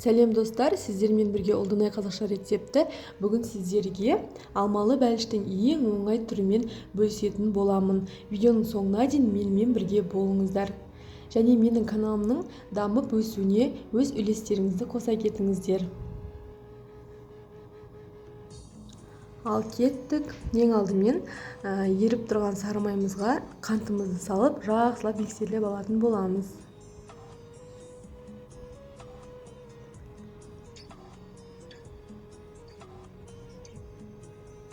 Сәлем достар, сіздермен бірге Ұлдынай қазақша рецепті. Бүгін сіздерге алмалы бәліштің ең оңай түрімен бөлісетін боламын. Видеоның соңына дейін менімен бірге болыңыздар. Және менің каналымның дамып өсуіне өз үлестеріңізді қоса кетіңіздер. Ал кеттік. Ең алдымен еріп тұрған сары майымызға қантымызды салып, жақсылап миксерлеп алатын боламыз.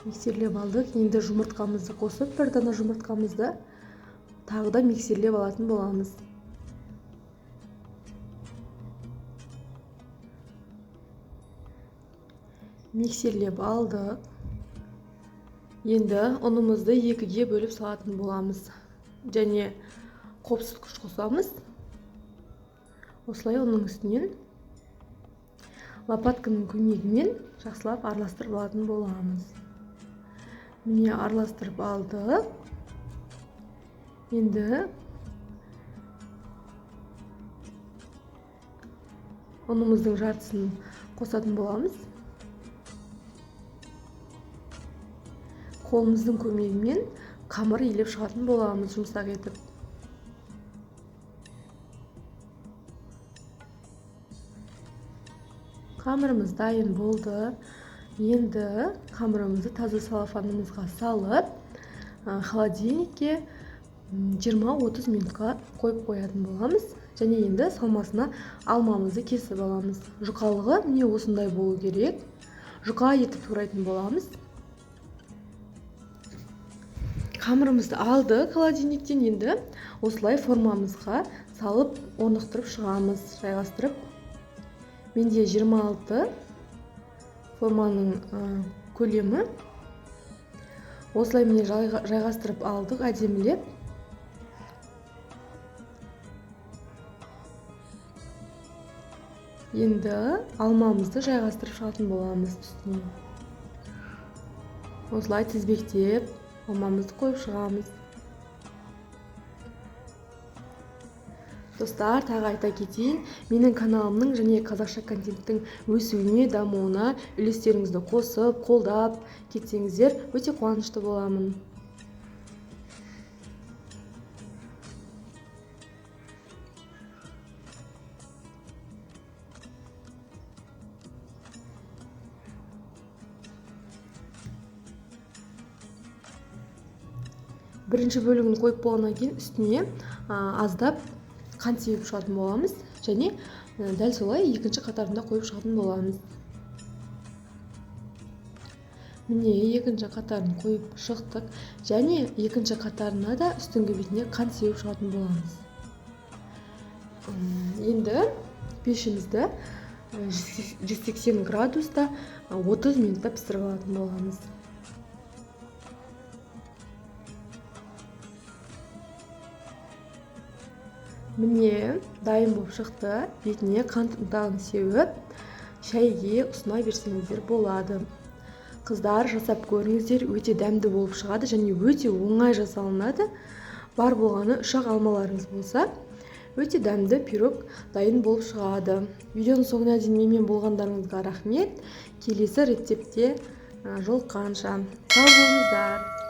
Миксерлеп алдық. Енді жұмыртқамызды қосып, бір дана жұмыртқамызды тағы да миксерлеп алатын боламыз. Миксерлеп алдық. Енді ұнымызды екіге бөліп салатын боламыз. Және қопсытқыш қосамыз. Осылай ұнның үстінен лопатканың көмегімен жақсылап араластырып алатын боламыз. Міне, араластырып алдық. Енді ұнымыздың жартысын қосатын боламыз. Қолымыздың көмегімен қамыр илеп шығатын боламыз, жұмсақ етіп. Қамырымыз дайын болды. Енді қамырымызды таза салафанымызға салып, холодильникке 20-30 минутқа қойып қоятын боламыз. Және енді салмасына алмамызды кесіп аламыз. Жұқалығы міне осындай болу керек. Жұқа етіп турайтын боламыз. Қамырымызды алдық холодильниктен, енді осылай формамызға салып орнықтырып шығамыз, жайғастырып. Менде 26 форманың көлемі. Осылай міне жайғастырып алдық әдемілеп. Енді алмамызды жайғастырып шығатын боламыз үстіне. Осылай тізбектеп алмамызды қойып шығамыз. Достар, тағы айта кетейін, менің каналымның және қазақша контенттің өсуіне, дамуына үлестеріңізді қосып, қолдап кетсеңіздер, өте қуанышты боламын. Бірінші бөлігін қойып болғаннан кейін үстіне аздап қант сеуіп шығатын боламыз. Және дәл солай екінші қатарында қойып шығатын боламыз. Міне, екінші қатарын қойып шықтық. Және екінші қатарына да үстіңгі бетіне қант сеуіп шығатын боламыз. Енді пешімізді 180 градуста 30 минутта пісіріп алатын боламыз. Міне, дайын болып шықты. Бетіне қант ұнтағын сеуіп, шәйге ұсына берсеңіздер болады. Қыздар, жасап көріңіздер, өте дәмді болып шығады және өте оңай жасалынады. Бар болғаны үш-ақ алмаларыңыз болса, өте дәмді пирог дайын болып шығады. Видеоның соңына дейін менімен болғандарыңызға рахмет. Келесі рецептте жолыққанша. Сау болыңыздар.